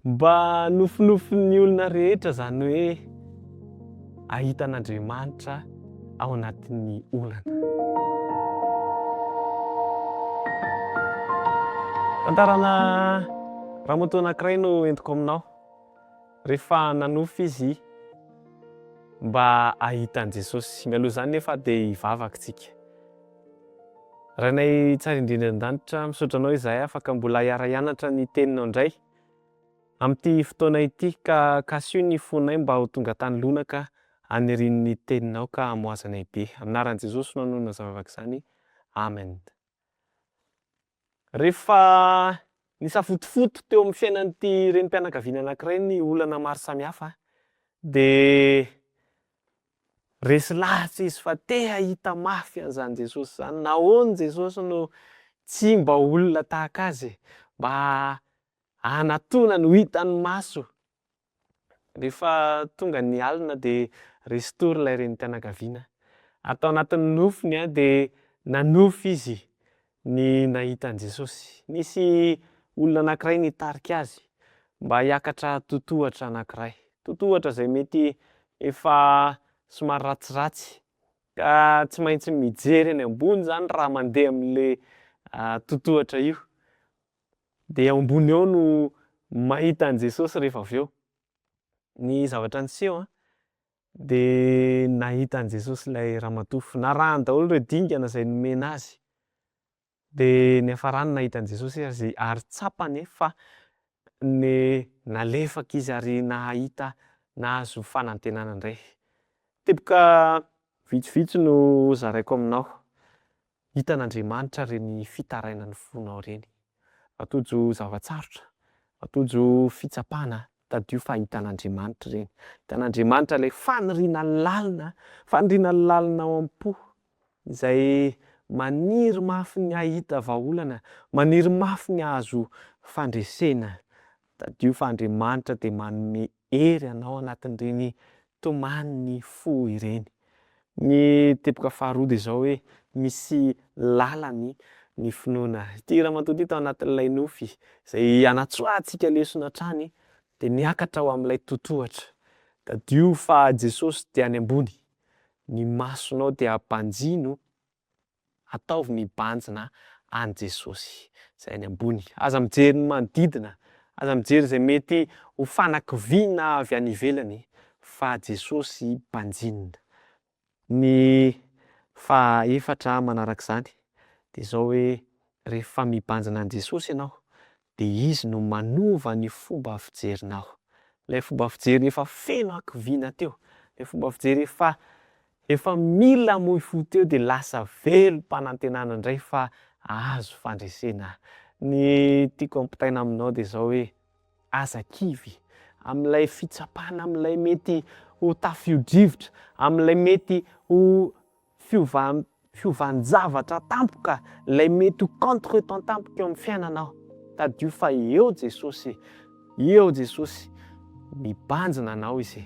Mba nofinofin'ny olona rehetra izany hoe hahita an'Andriamanitra ao anatin'ny olana. Tantarana ramatoa anankiray no entiko aminao. Rehefa nanofy izy mba hahita an'i Jesosy. Mialoha izany nefa dia hivavaka isika. Rainay tsara indrindra any an-danitra, misaotra Anao izahay afaka mbola hiara-hianatra ny Teninao indray amin'ity fotoana ity ka kasio ny fonay mba ho tonga tany lonaka hanirian'ny Teninao ka hamoazanay be. Amin'ny anaran'i Jesosy no anonona izany vavaka izany. Amen. Rehefa nisafotofoto teo amin'ny fiainan'ity renim-pianakaviana anankiray ny olana maro samihafa dia Resy lahatra izy fa te hahita mafy an'izany Jesosy izany. Nahoana Jesosy no tsy mba olona tahaka azy mba hanatonany ho hitan'ny maso? Rehefa tonga ny alina dia resy tory ilay renim-pianakaviana. Ary tao anatin'ny nofiny dia nanofy izy ny nahita an'i Jesosy. Nisy olona anankiray nitarika azy mba hiakatra totohatra anankiray. Totohatra izay mety efa somary ratsiratsy ka tsy maintsy mijery eny ambony izany raha mandeha amin'ilay totohatra io. Dia ao ambony ao no mahita an'i Jesosy rehefa avy eo. Ny zavatra niseho Dia nahita an'i Jesosy ilay ramatoa. Narahany daholo ireo dingana izay nomena azy. Dia niafarany nahita an'i Jesosy izy ary tsapany fa ny nalefaka izy ary nahita nahazo fanantenana indray. Teboka vitsivitsy no hozaraiko aminao. Hitan'Andriamanitra ireny fitarainan'ny fonao ireny. Raha tojo zava-tsarotra, raha tojo fitsapana, tadidio fa hitan'Andriamanitra ireny. Hitan'Andriamanitra ilay faniriana lalina, faniriana lalina ao am-po, izay maniry mafy ny hahita vahaolana, maniry mafy ny hahazo fandresena. Tadidio fa Andriamanitra dia manome hery anao anatin'ireny tomanin'ny fo ireny. Ny teboka faharoa dia izao hoe misy lalany ny finoana. Ity ramatoa ity tao anatin'ilay nofy izay anatsoahantsika lesona hatrany dia niakatra ho amin'ilay totohatra. Tadidio fa Jesosy dia any ambony. Ny masonao dia banjino Ataovy mibanjina an'i Jesosy izay any ambony. Aza mijery ny manodidina, aza mijery izay mety ho fanakiviana avy any ivelany fa Jesosy banjinina. Ny faha efatra manarak'izany dia izao hoe rehefa mibanjina an'i Jesosy ianao dia Izy no manova ny fomba fijerinao. Ilay fomba fijery efa feno hakiviana teo, ilay fomba fijery efa efa mila hamoy fo teo dia lasa velom-panantenana indray fa hahazo fandresena. Ny tiako ampitaina aminao dia izao hoe, aza kivy amin'ilay fitsapana, amin'ilay mety ho tafio-drivotra, amin'ilay mety ho fiovan fiovan-javatra tampoka, ilay mety ho contre-temps tampoka eo amin'ny fiainanao, tadidio fa eo Jesosy, eo Jesosy, mibanjina anao Izy,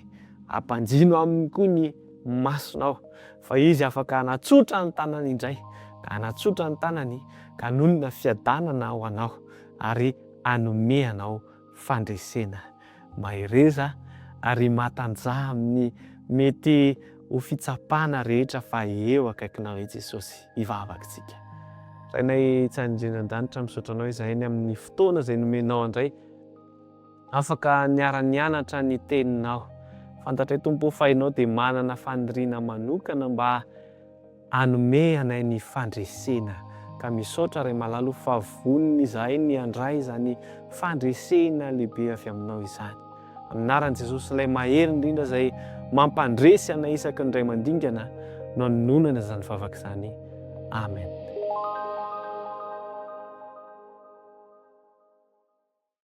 ampanjino Aminy koa ny masonao, fa Izy afaka hanatsotra ny tanany indray, ka hanatsotra ny tanany, ka hanonona fiadanana ho anao, ary hanome anao fandresena. Mahereza ary matanjaha amin'ny mety ho fitsapana rehetra fa eo akaikinao i Jesosy. Hivavaka isika. Rainay tsy any indrindra an-danitra, misaotra Anao izahay ny amin'ny fotoana izay nomenao andray afaka niara-nianatra ny Teninao. Fantatray Tompo o fa Ianao dia manana faniriana manokana mba Hanome anay ny fandresena. Ka misaotra Ray malala o fa vonona izahay ny handray izany fandresena lehibe avy aminao izany. Amin'ny anaran'i Jesosy ilay mahery indrindra izay mampandresy anay isaky ny indray mandingana no anononana izany vavaka izany. Amen.